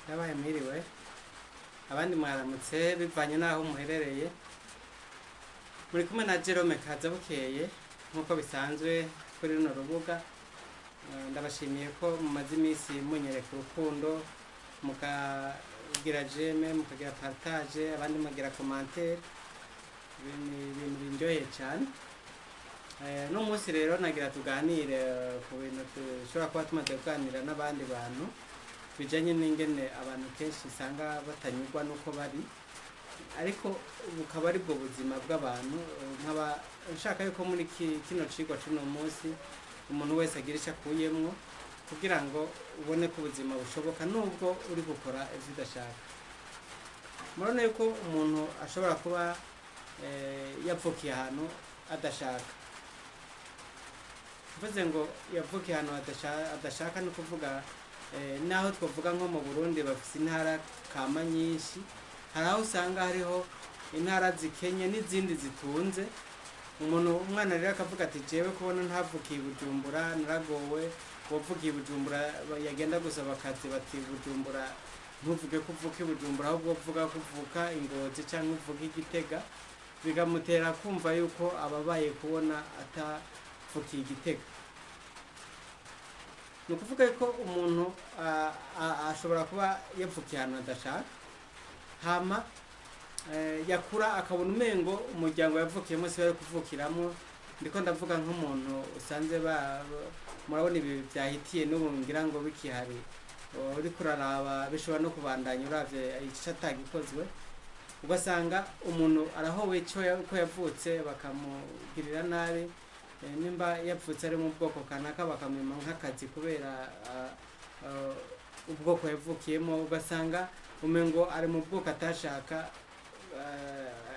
Ndabaye mwiriwe, abandi mwaramutse bivanye n'aho muherereye. Muri kumwe na Jerome Kazabukeye nk'uko bisanzwe kuri runo rubuga. Ndabashimiye ko mumaze iminsi munyereka urukundo, mukagira j'aime, mukagira partage, abandi mukagira commentaire. Ibi ni ibintu bindyoheye cyane. No munsi rero nagira tuganire ku bintu dushobora kuba tumaze kuganira n'abandi bantu, bijanye n'ingene abantu kenshi usanga batanyurwa n'uko bari, ariko bukaba ari bwo buzima bw'abantu. Nkaba nshaka yuko muri kino cigwa c'uno munsi umuntu wese agira ico akuyemwo kugira ngo ubone ko ubuzima bushoboka nubwo uri gukora ivyo udashaka. Murabona yuko umuntu ashobora kuba yavukiye ahantu adashaka. Mvuze ngo yavukiye ahantu adashaka, ni ukuvuga naho twavuga nko mu Burundi bafise intara kama nyinshi, hari aho usanga hariho intara zikenye n'izindi zitunze. Umuntu umwana rero akavuga ati: "Jewe kubona ntavukiye i Bujumbura naragowe." Uwavukiye i Bujumbura yagenda gusaba akazi bati: "Bujumbura ntuvuge ko uvuka i Bujumbura, ahubwo uvuga ko uvuka i Ngozi canke uvuka i Gitega." Bikamutera kumva yuko ababaye kubona atavukiye i Gitega. Ni ukuvuga ko umuntu ashobora kuba yavukiye ahantu adashaka, hama yakura akabona umengo umuryango yavukiyemo si we kuvukiramo. Ndiko ndavuga nk'umuntu usanze murabona ibi byahitiye n'ubu ngira ngo bikihari, uriko uraraba bishobora no kubandanya uravye ico atagikozwe, ugasanga umuntu arahowe ico ko yavutse, bakamugirira nabi. Nimba yavutse ari mu bwoko kanaka, bakamwima nk'akazi kubera ubwoko yavukiyemo, ugasanga umengo ari mu bwoko atashaka,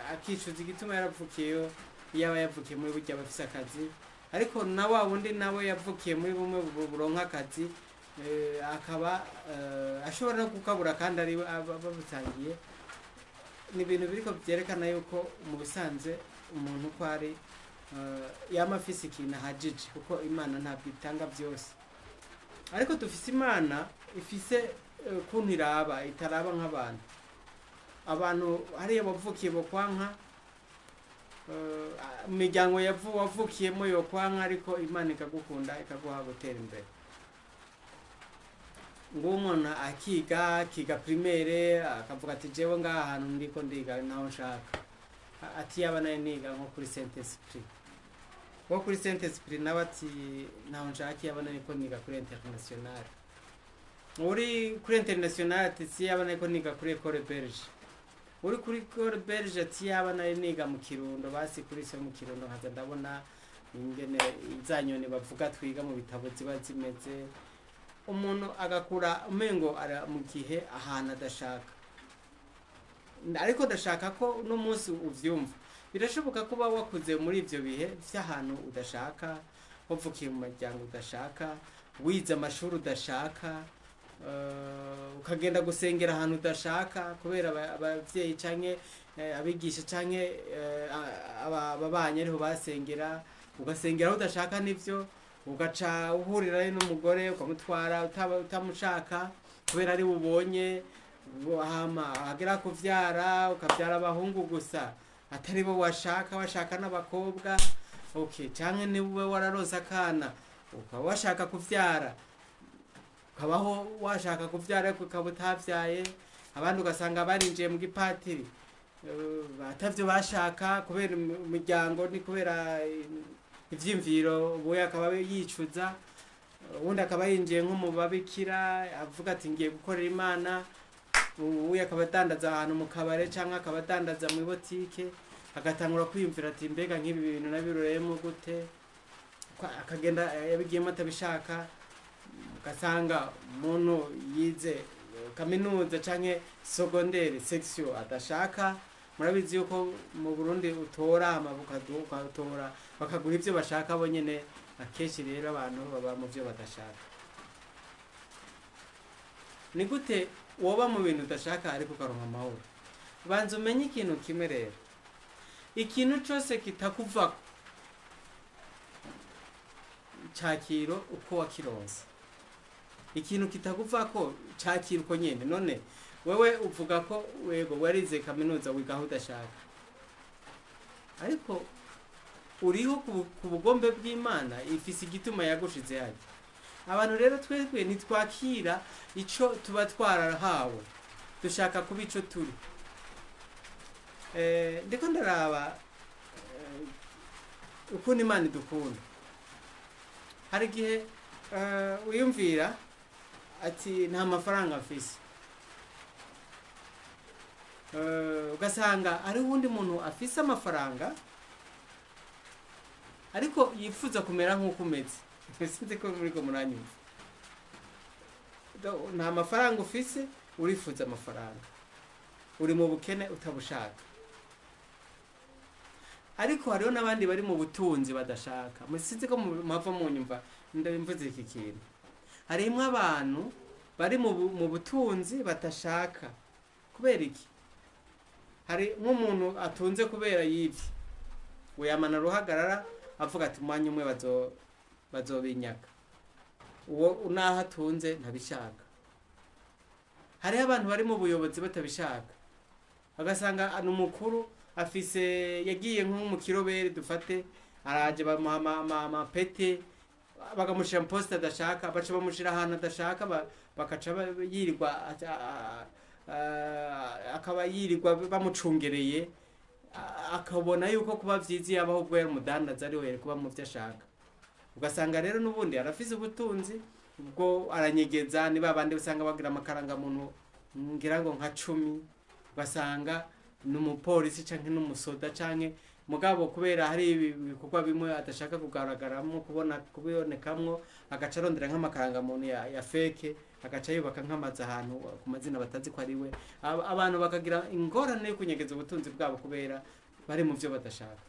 akicuza igituma yaravukiyeyo. Yaba yavukiye muri burya bafise akazi, ariko na wa wundi nawe yavukiye muri bumwe buronka akazi, akaba ashobora no kukabura kandi ari babusangiye. Ni ibintu biriko vyerekana yuko mu bisanzwe umuntu uko ari yama afise ikintu ahajije, kuko Imana ntabwo itanga byose. Ariko dufise Imana ifise ukuntu iraba, itaraba nk'abantu. Abantu hariya wavukiye bokwanka, imiryango wavukiyemo yokwanka, ariko Imana ikagukunda, ikaguha gutera imbere. Nguwo umuntu akiga primaire, akavuga ati: "Jewe ngaha hantu ndiko ndiga naho nshaka." Ati: "Yaba nayo niga nko kuri Saint Esprit." Wo kuri Saint Esprit nawe ati: "Naho nshaka, yaba nariko niga kuri International." Uri kuri International ati: "Si yaba nariko niga kuri Ecole Belge." Uri kuri Ecole Belge ati: "Yaba nari niga mu Kirundo, basi kuri se mu Kirundo nkaza ndabona ingene za nyoni bavuga twiga mu bitabo ziba zimeze." Umuntu agakura umengo ara mu gihe ahantu adashaka. Ariko ndashaka ko uno munsi uvyumva: birashoboka kuba wakuze muri ivyo bihe vy'ahantu udashaka, wavukiye mu muryango udashaka, wize amashuri udashaka, ukagenda gusengera ahantu udashaka kubera abavyeyi canke abigisha canke ababanyi ariho basengera, ugasengera aho udashaka. Nivyo, ugaca uhurirayo n'umugore ukamutwara utamushaka kubera ari bubonye. Hama hagera kuvyara, ukavyara abahungu gusa atari bo washaka, washaka n'abakobwa. Okay, canke niwe wararonse akana ukaba washaka kuvyara, ukabaho washaka kuvyara ariko ukaba utavyaye. Abandi ugasanga barinjiye mu gipatiri batavyo bashaka kubera umuryango, ni kubera ivyiyumviro. Ubu akaba yicuza. Uwundi akaba yinjiye nko mu babikira, avuga ati: "Ngiye gukorera Imana." Ubu akaba adandaza ahantu mu kabare cyangwa akaba adandaza mu botike, agatangura kwiyumvira ati: "Mbega nk'ibi bintu nabiroreyemo gute?" Akagenda yabigiyemo atabishaka. Ugasanga umuntu yize kaminuza canke secondaire, section adashaka. Murabizi yuko mu Burundi utora hama ukatora bakaguha ivyo bashaka bo nyene. Akenshi rero abantu baba mu vyo badashaka. Ni gute woba mu bintu udashaka ariko ukaronka amahoro? Banza umenye ikintu kimwe rero: ikintu cose kitakuvako, cakiro uko wakironse. Ikintu kitaguvako cakira uko nyene. None wewe uvuga ko wego warize kaminuza wiga aho udashaka, ariko uriho ku bugombe bw'Imana, ifise igituma yagushize hajya. Abantu rero twebwe ntitwakira ico tuba twarahawe, dushaka kuba ico turi. Ndiko ndaraba ukuntu Imana idukunda. Hari igihe wiyumvira ati nta mafaranga mfise, ugasanga hari uwundi muntu afise amafaranga ariko yifuza kumera nk'uko umeze. Sinzi ko muriko muranyumva. Nta mafaranga ufise, urifuza amafaranga, uri mu bukene utabushaka. Ariko hariho n'abandi bari mu butunzi badashaka. Sinzi ko muhava munyumva ndabimvuze iki kintu. Harimwo abantu bari mu butunzi badashaka. Kubera iki? Hari nk'umuntu atunze kubera yivye, weyamana ruhagarara avuga ati umwanya umwe bazobinyaka, uwo naho atunze ntabishaka. Hariho abantu bari mu buyobozi batabishaka, agasanga ni umukuru afise, yagiye nko mu kirobere dufate, araje bamuha amapete, bakamushira mu poste adashaka, baca bamushira ahantu adashaka, bakaca yirirwa, akaba yirirwa bamucungereye, akabona yuko kuba vyiza yabaho ubwo yari umudandaza ari we yari kuba mu vyo ashaka. Ugasanga rero n'ubundi arafise ubutunzi ubwo aranyegeza, ni babandi usanga bagira amakaranga muntu ngira ngo nka 10, ugasanga ni umupolisi canke n'umusoda canke mugabo kubera hari ibikorwa bimwe adashaka kugaragaramwo, kubonekamwo, agaca arondera nk'amakaranga muntu ya fake, agaca yubaka nk'amazu ahantu ku mazina batazi ko ari we. Abantu bakagira ingorane yo kunyegeza ubutunzi bwabo kubera bari mu vyo badashaka.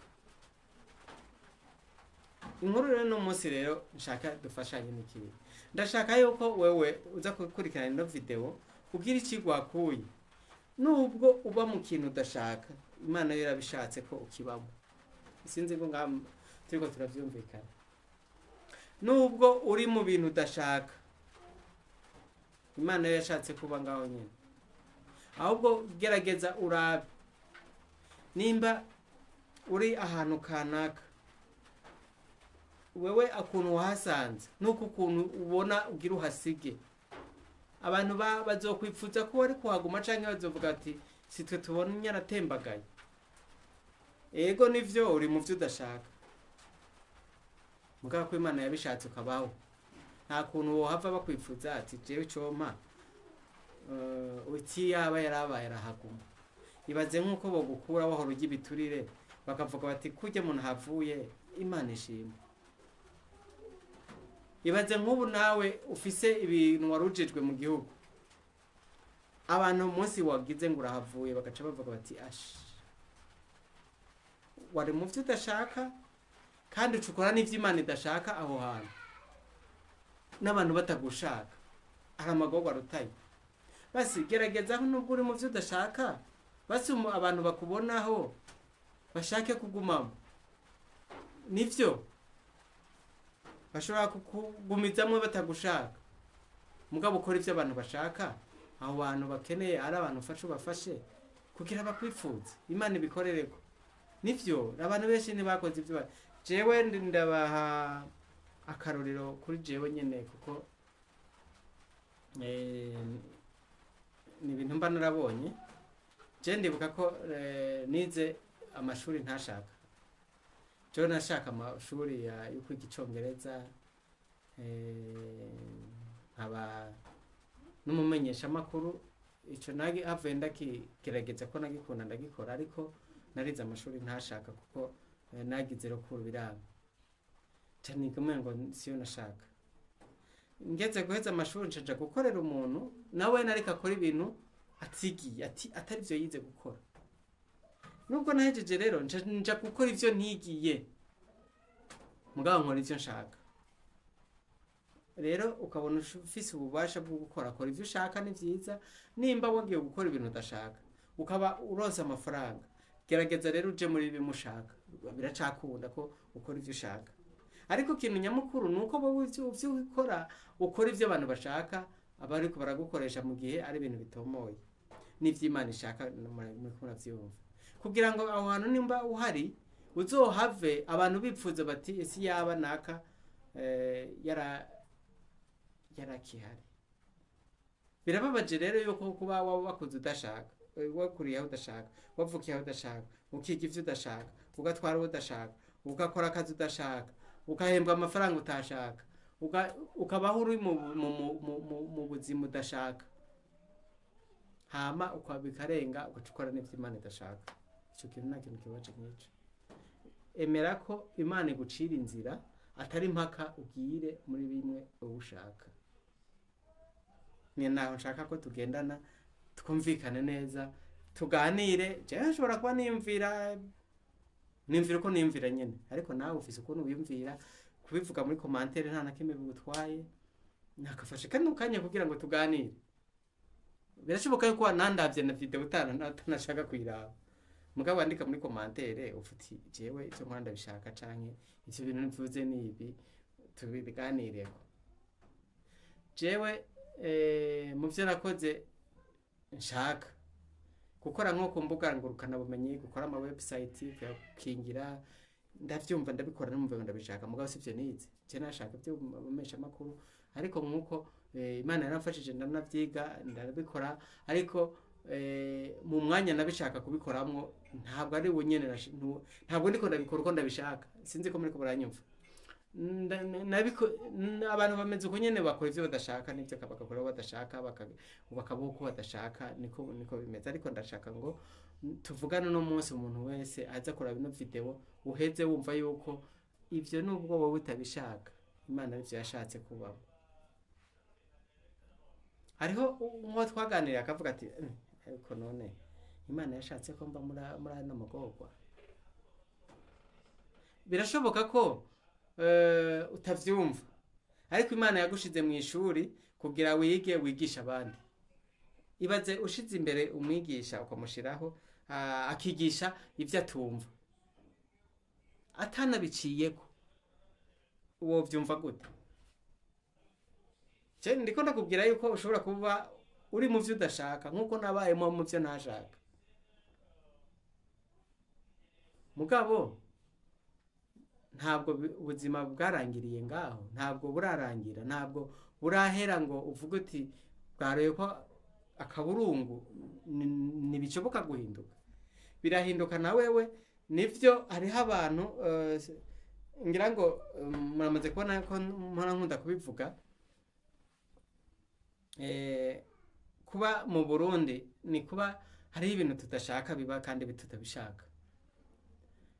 Inkuru rero no munsi rero nshaka dufashanye n'ikintu. Ndashaka yuko wewe uza gukurikirana ino video ugira icigwa wakuye. Nubwo uba mu kintu udashaka, Imana yo yarabishatse ko ukibamo. Sinzi ngo ngaha turiko turavyumvikana. Nubwo uri mu bintu udashaka, Imana yo yashatse kuba ngaho nyene. Ahubwo gerageza urabe nimba uri ahantu kanaka, wewe akuntu wahasanze nuko ukuntu ubona ugira uhasige, abantu bazokwipfuza ko wari kuhaguma canke bazovuga ati sitwe tubona nyaratembagaye. Ego nivyo uri mu vyo udashaka, mugabo ko Imana yabishatse ukabaho, nta kuntu wohava bakwipfuza ati jewe compa uti yaba yarabaye arahaguma. Ibaze nkuko bogukura wahora urya ibiturire, bakavuga bati kurya umuntu havuye Imana ishimwe. Ibaze nk'ubu nawe ufise ibintu warujejwe mu gihugu, abantu umunsi wagize ngo urahavuye bagaca bavuga bati ash, wari mu vyo udashaka kandi ucukora n'ivyo Imana idashaka aho hantu, n'abantu batagushaka, hari amagorwa arutaye. Basi gerageza nubwo uri mu vyo udashaka, basi abantu bakubonaho bashake kugumamo. Nivyo bashobora kukugumizamwo batagushaka, mugabo ukora ivyo abantu bashaka, aho bantu bakeneye ari abantu ufashe ubafashe kugira bakwifuze, Imana ibikorereko. Nivyo abantu benshi ntibakoze ivyo jewe ndabaha akarorero kuri jewe nyene, kuko ni ibintu mba narabonye. Je ndibuka ko nize amashuri ntashaka. Jewe nashaka amashuri yo kwiga icongereza, nkaba n'umumenyeshamakuru. Ico nagi havuye ndakigerageza ko nagikunda ndagikora, ariko narize amashuri ntashaka kuko nagize rukuru biranga. Cyane ngo siyo nashaka. Ngeze guheza amashuri ncaja gukorera umuntu nawe nareka akora ibintu atigiye, atari byo yize gukora. Nubwo nahejeje rero nja gukora ivyo ntigiye, mugabo nkora ivyo nshaka. Rero ukabona ufise ububasha bwo gukora, kora ivyo ushaka ni vyiza. Nimba wagiye gukora ibintu udashaka ukaba uronse amafaranga, gerageza rero uje muri bimwe ushaka, biracakunda ko ukora ivyo ushaka. Ariko ikintu nyamukuru ni uko wowe ivyo ukora, ukora ivyo abantu bashaka, abariko baragukoresha mu gihe ari ibintu bitomoye n'ivy'Imana ishaka. Muriko muravyumva, kugira ngo aho hantu nimba uhari uzohave abantu bipfuza bati isi yaba naka yarakihari. Birababaje rero yuko kuba wakuze udashaka, wakuriye aho udashaka, wavukiye aho udashaka, ukiga ivyo udashaka, ugatwara uwo udashaka, ugakora akazi udashaka, ukahembwa amafaranga utashaka, ukabaho uri mu buzima udashaka, hama ukabikarenga ugaca ukora n'ivyo Imana idashaka. Ico kintu nta kintu kibabaje nk'ico. Emera ko Imana igucira inzira, atari impaka ugire muri bimwe wowe ushaka. Ni naho nshaka ko tugendana, twumvikane neza, tuganire. Jewe nshobora kuba niyumvira uko niyumvira nyene, ariko nawe ufise ukuntu wiyumvira. Kubivuga muri commentaire nta na kimwe bigutwaye, nakafashe kano kanya kugira ngo tuganire. Birashoboka yuko wanandavye na video utanashaka kuyiraba, mugabo wandika muri commentaire ufuti jewe ivyo nkora ndabishaka, canke ivyo bintu mvuze ni ibi, tubiganireko. Jewe mu vyo nakoze nshaka gukora nko ku mbuga ngurukanabumenyi, gukora ama website, kuyakingira, ndavyumva ndabikora numva ndabishaka, mugabo sivyo nize. Je nashaka ivyo mumesha makuru, ariko nkuko Imana yaramfashije ndanavyiga ndabikora, ariko mu mwanya nabishaka kubikoramwo ntabwo ari bunyene, ntabwo ndiko ndabikora uko ndabishaka. Sinzi ko muriko muranyumva. Abantu bameze uko nyene, bakora ivyo badashaka, n'ivyo bagakora badashaka, bakabaho uko badashaka, niko bimeze. Ariko ndashaka ngo tuvugane uno munsi, umuntu wese aza kuraba ino video uheze wumva yuko ivyo nubwo wowe utabishaka, Imana arivyo yashatse kubamo. Hariho uwo twaganiriye akavuga ati ariko none Imana yashatse ko mba muri ano magorwa. Birashoboka ko utavyumva, ariko Imana yagushize mu ishuri kugira wige wigisha abandi. Ibaze ushize imbere umwigisha ukamushiraho, akigisha ivyo atumva atanabiciyeko, uwo vyumva gute? Je ndiko ndakubwira yuko ushobora kuba uri mu vyo udashaka, nkuko nabayemo mu vyo ntashaka. Mugabo ntabwo ubuzima bwarangiriye ngaho, ntabwo burarangira, ntabwo burahera ngo uvuge uti bwaroye ko akaburungu, ntibishoboka guhinduka. Birahinduka na wewe. Nivyo hariho abantu ngira ngo muramaze kubona ko mpora nkunda kubivuga, kuba mu Burundi ni kuba hariho ibintu tudashaka biba kandi tutabishaka.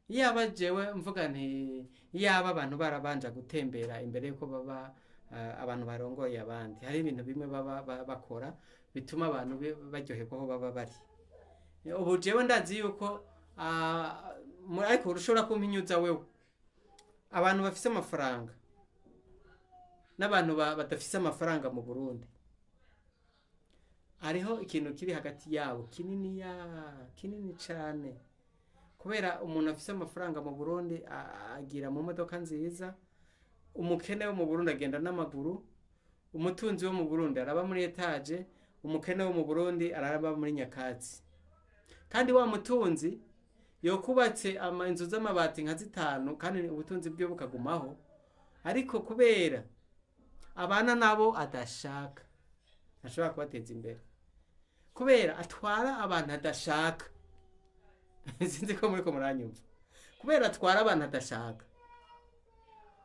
Iyaba jewe mvuga nti iyaba abantu barabanja gutembera imbere yuko baba abantu barongoye abandi, hari ibintu bimwe baba bakora bituma abantu baryoherwa aho baba bari. Ubu jewe ndazi yuko ariko ushobora kumpinyuza wewe, abantu bafise amafaranga n'abantu badafise amafaranga mu Burundi, hariho ikintu kiri hagati yabo kinini kinini cane. Kubera umuntu afise amafaranga mu Burundi agira mu modoka nziza, umukene wo mu Burundi agenda n'amaguru, umutunzi wo mu Burundi araba muri etage, umukene wo mu Burundi araba muri nyakatsi. Kandi wa mutunzi yokubatse inzu z'amabati nka 5 kandi ubutunzi bwe bukagumaho, ariko kubera abana nabo adashaka ntashobora kubateza imbere, kubera atwara abantu adashaka. Sinzi ko muriko muranyumva. Kubera atwara abantu adashaka,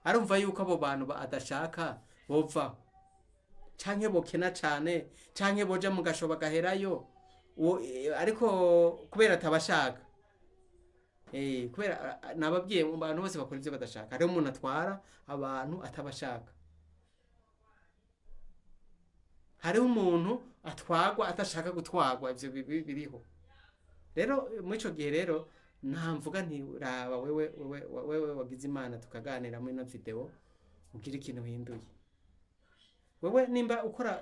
arumva yuko abo bantu adashaka bova canke bokena cane canke boja mu gasho bagaherayo, ariko kubera atabashaka. Kubera nababwiye mu bantu bose bakora ivyo badashaka, hariho umuntu atwara abantu atabashaka, hariho umuntu atwagwa atashaka gutwagwa, ivyo biriho. Rero muri ico gihe rero ntamvuga nti raba wewe wagize Imana tukaganira muri ino video ugira ikintu uhinduye. Wewe nimba ukora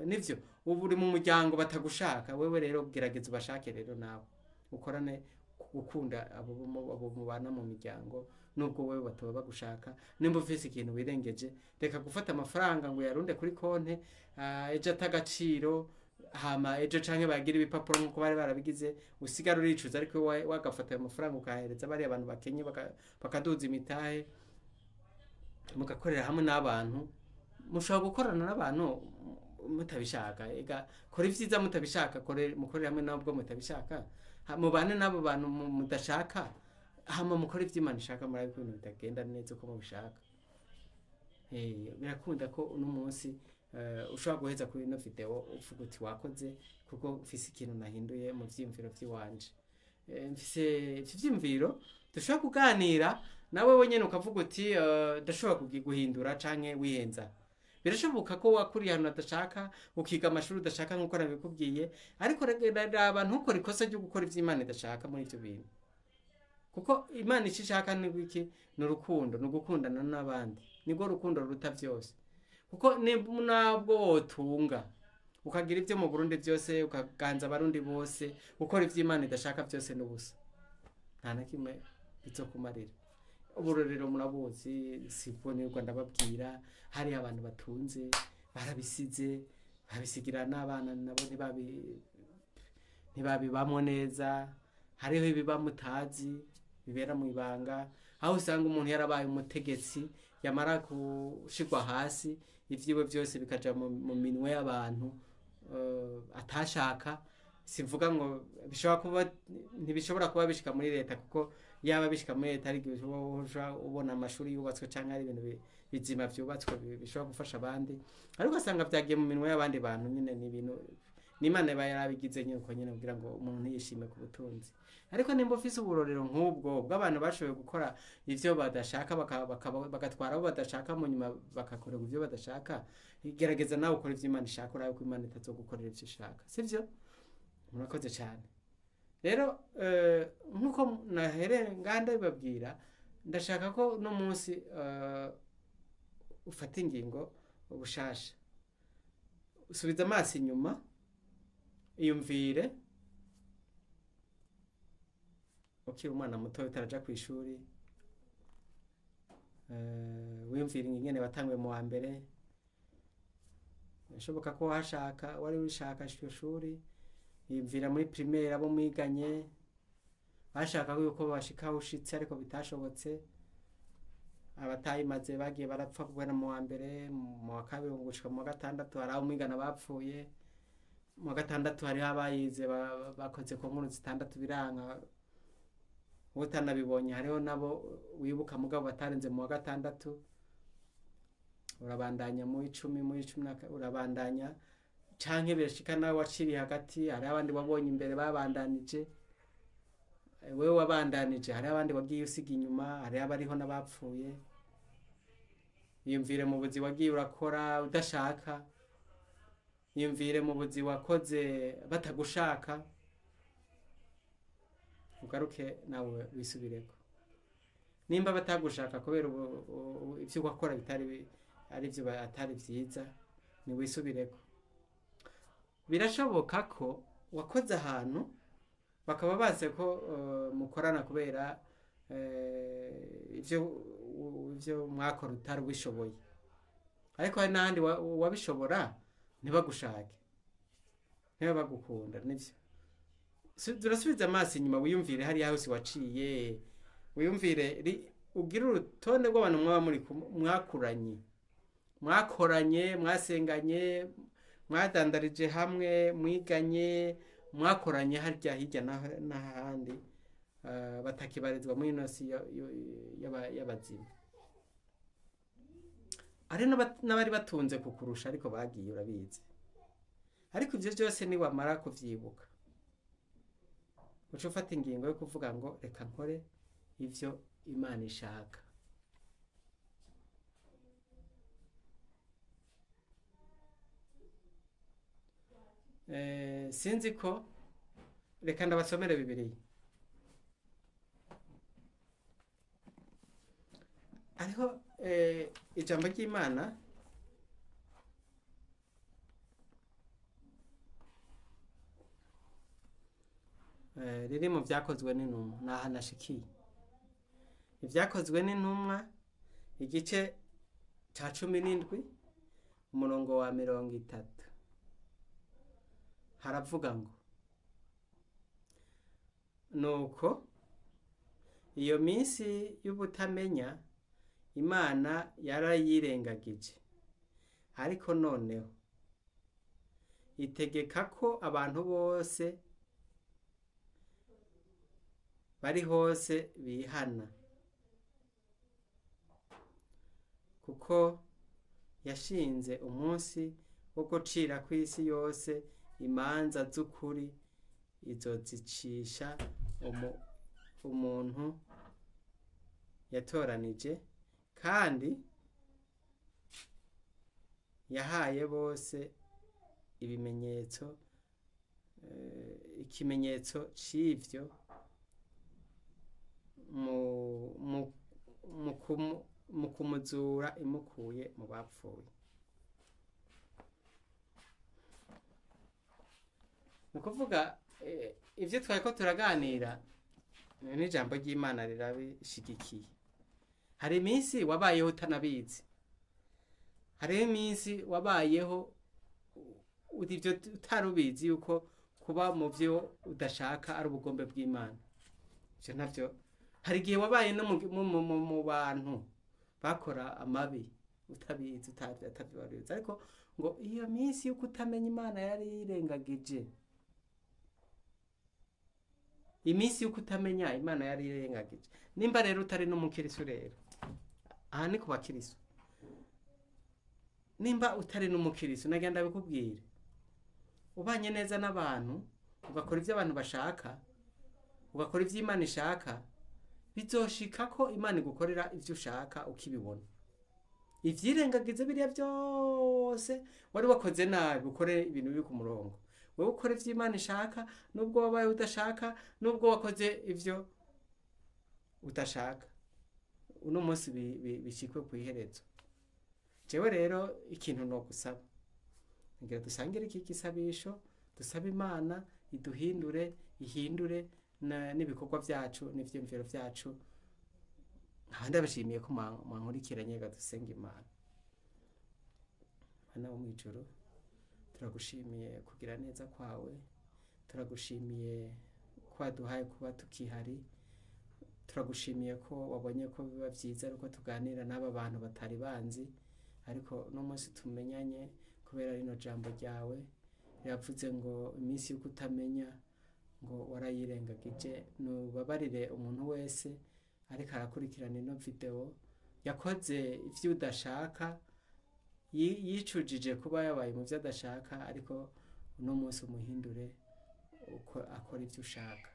nivyo ubu uri mu muryango batagushaka, wewe rero gerageza ubashake rero nawe ukorane gukunda abo mubana mu miryango, nubwo wewe batoba bagushaka. Nimba ufise ikintu wirengeje, reka gufata amafaranga ngo uyarunde kuri konte, ejo atagaciro, hama ejo canke bagira ibipapuro nkuko bari barabigize, usigara uricuza. Ariko wagafata ayo mafaranga ukahereza bariya abantu bakenye, bakaduza imitahe, mugakorera hamwe n'abantu. Mushobora gukorana n'abantu mutabishaka. Ega kora ivyiza mutabishaka, mukorere hamwe nabwo mutabishaka, mubane n'abo bantu mudashaka, hama mukore ivyo Imana ishaka, murabe ko ibintu bitagenda neza uko mubishaka. Birakunda ko uno munsi ushobora guheza kuri ino video uvuga uti wakoze, kuko mfise ikintu nahinduye mu vyiyumviro vy'iwanje. Mfise ivyo vyiyumviro dushobora kuganira nawe wenyene ukavuga uti ndashobora guhindura canke wihenza. Birashoboka ko wakuriye ahantu udashaka, ukiga amashuri udashaka nkuko nabikubwiye, ariko raba ntukore ikosa ryo gukora ivyo Imana idashaka muri ivyo bintu. Kuko Imana ico ishaka ni iki? Ni urukundo, ni ugukundana n'abandi. Nibwo rukundo ruruta vyose. Kuko nabwo wotunga ukagira ivyo mu Burundi vyose, ukaganza abarundi bose, ukora ivyo Imana idashaka vyose n'ubusa, nta na kimwe bizokumarira. Uburorero murabuzi, sibwo nirirwa ndababwira. Hari abantu batunze barabisize, babisigira n'abana nabo ntibabibamwo neza. Hariho ibiba mutazi bibera mu ibanga, aho usanga umuntu yarabaye umutegetsi, yamara gushirwa hasi ivyiwe vyose bikaja mu minwe y'abantu atashaka. Simvuga ngo bishobora kuba, ntibishobora kuba bishika muri leta, kuko yaba bishika muri leta ari igihe ushobora ubona amashuri yubatswe canke ari ibintu bizima vyubatswe bishobora gufasha abandi, ariko ugasanga vyagiye mu minwe y'abandi bantu nyine. Ni ibintu n'Imana iba yarabigize nyine uko nyine, kugira ngo umuntu ntiyishime ku butunzi. Ariko nimba ufise uburorero nk'ubwo bw'abantu bashoboye gukora ivyo badashaka, bagatwara abo badashaka, mu nyuma bakakorerwa ivyo badashaka, gerageza nawe ukore ivyo Imana ishaka, urabe ko Imana itazogukorera ivyo ishaka, sivyo? Murakoze cyane. Rero nkuko nahere nganda bibabwira, ndashaka ko no munsi ufata ingingo ubushasha, usubiza amaso inyuma, iyumvire ukiri umwana muto utaraja kw'ishuri, wiyumvire ingene watanguye mu wa mbere, bishoboka ko washaka, wari wishaka iryo shuri, yiyumvira muri primaire abo mwiganye bashaka yuko bashika ushitse ariko bitashobotse, abatayimaze bagiye barapfa guhera mu wa mbere, mu wa kabiri gushika mu wa gatandatu hari abo mwigana bapfuye, mu wa gatandatu hariho abayize bakoze ku nkuru zitandatu biranka, utanabibonye hariho nabo wibuka mugabo batarenze mu wa gatandatu, urabandanya mu 10, mu 10 urabandanya, canke birashika nawe waciriye hagati, hari abandi wabonye imbere babandanije, wewe wabandanije, hari abandi wagiye usiga inyuma, hari abariho n'abapfuye. Yiyumvire mu buzi wagiye urakora udashaka, yiyumvire mu buzi wakoze batagushaka, ugaruke nawe wisubireko. Nimba batagushaka kubera ivyo wakora bitari ari byo atari vyiza, ni wisubireko. Birashoboka ko wakoze ahantu bakaba baze ko mukorana kubera ivyo mwakora utari wishoboye, ariko hari n'ahandi wabishobora ntibagushake, ntibagukunda. Nivyo, turasubiza amaso inyuma, wiyumvire hariya hose waciye, wiyumvire ugire urutonde rw'abantu mwaba muri mwakuranye, mwakoranye, mwasenganye, mwadandarije hamwe, mwiganye, mwakoranye harya hirya n'ahandi, batakibarizwa muri ino si y'abazima. Hari n'abari batunze kukurusha ariko bagiye, urabizi. Ariko ivyo byose niwamara kuvyibuka, uca ufata ingingo yo kuvuga ngo reka nkore ivyo Imana ishaka. Sinzi ko reka ndabasomere Bibiliya. Hariho ijambo ry'Imana riri mu vyakozwe n'intumwa, naho nashikiye. Ibyakozwe n'intumwa igice cya 17 umurongo wa 30 haravuga ngo nuko iyo minsi y'ubutamenya Imana yarayirengagije, ariko noneho itegeka ko abantu bose bari hose bihana, kuko yashinze umunsi wo gucira kw'isi yose imanza z'ukuri, izozicisha umuntu yatoranije, kandi yahaye bose ibimenyetso, ikimenyetso c'ivyo mu kumuzura imukuye mu bapfuye. Ni ukuvuga ivyo twariko turaganira n'ijambo ry'Imana rirabishigikiye. Hari iminsi wabayeho utanabizi, hariho iminsi wabayeho ivyo utarubizi yuko kuba mu vyo udashaka ari ubugombe bw'Imana. Ivyo navyo hari igihe wabaye no mu bantu bakora amabi utabizi, utabizi, ariko ngo iyo minsi yuko utamenya Imana yari yirengagije, iminsi yuko utamenya Imana yari yirengagije. Nimba rero utari n'umukirisu, rero aha ni ku bakirisu, nimba utari n'umukirisu nagenda bikubwire, ubanye neza n'abantu, ugakora ivyo abantu bashaka, ugakora ivyo Imana ishaka, bizoshika ko Imana igukorera ivyo ushaka ukibibona. Ivyirengagize biriya byose wari wakoze nabi, ukore ibintu biri ku murongo. Wewe ukora ivyo Imana ishaka, nubwo wabaye udashaka, nubwo wakoze ivyo udashaka, uno munsi bishikwe ku iherezo. Jewe rero ikintu no gusaba, ngira dusangire iki gisabisho, dusabe Imana iduhindure, ihindure n'ibikorwa vyacu n'ivyiyumviro vyacu. Nkaba ndabashimiye ko mwankurikiranye, dusenga Imana. Mana wo mw'ijuru, turagushimiye kugira neza kwawe, turagushimiye ko waduhaye kuba tukihari, turagushimiye ko wabonye ko biba vyiza ariko tuganira n'aba bantu batari banzi, ariko no munsi tumenyanye kubera rino jambo ryawe riravuze ngo iminsi y'uko utamenya ngo warayirengagije. Nubabarire umuntu wese ariko arakurikirana ino video yakoze ivyo udashaka, yicujije kuba yabaye mu vyo adashaka, ariko uno munsi umuhindure uko akora ivyo ushaka,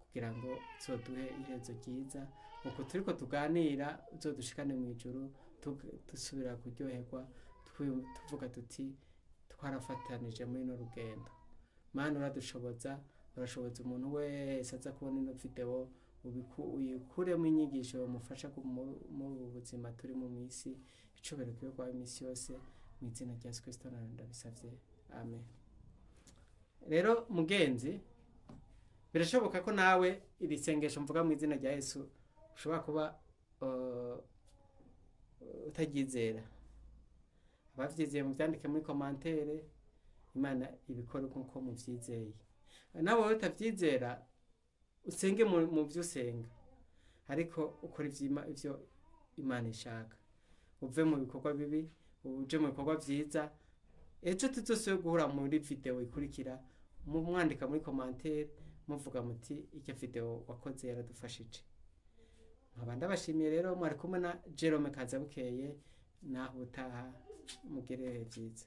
kugira ngo uzoduhe iherezo ryiza. Uko turiko tuganira uzodushikane mu ijuru, dusubira kuryoherwa, tuvuga tuti twarafatanije muri ino rugendo. Mana uradushoboza, urashoboza umuntu wese aza kubona ino video, uyikuremo inyigisho mufasha muri ubu buzima turi mu misi, icubahiro kibe kwawe imisi yose, mu izina rya Yesu Kristo ndabisavye, amen. Rero mugenzi, birashoboka ko nawe iri sengesho mvuga mu izina rya Yesu ushobora kuba utaryizera. Abavyizeye muvyandike muri commentaire, Imana ibikore nkuko muvyizeye. Nawe utavyizera usenge mu vyo usenga, ariko ukora ivyo Imana ishaka, uve mu bikorwa bibi uje mu bikorwa vyiza. Ejo tuzosubira guhura muri video ikurikira, mwandika muri commentaire muvuga muti icyo video wakoze yaradufashije. Nkaba ndabashimiye rero, mwari kumwe na Jerome Kazabukeye, naho utaha mugere vyiza.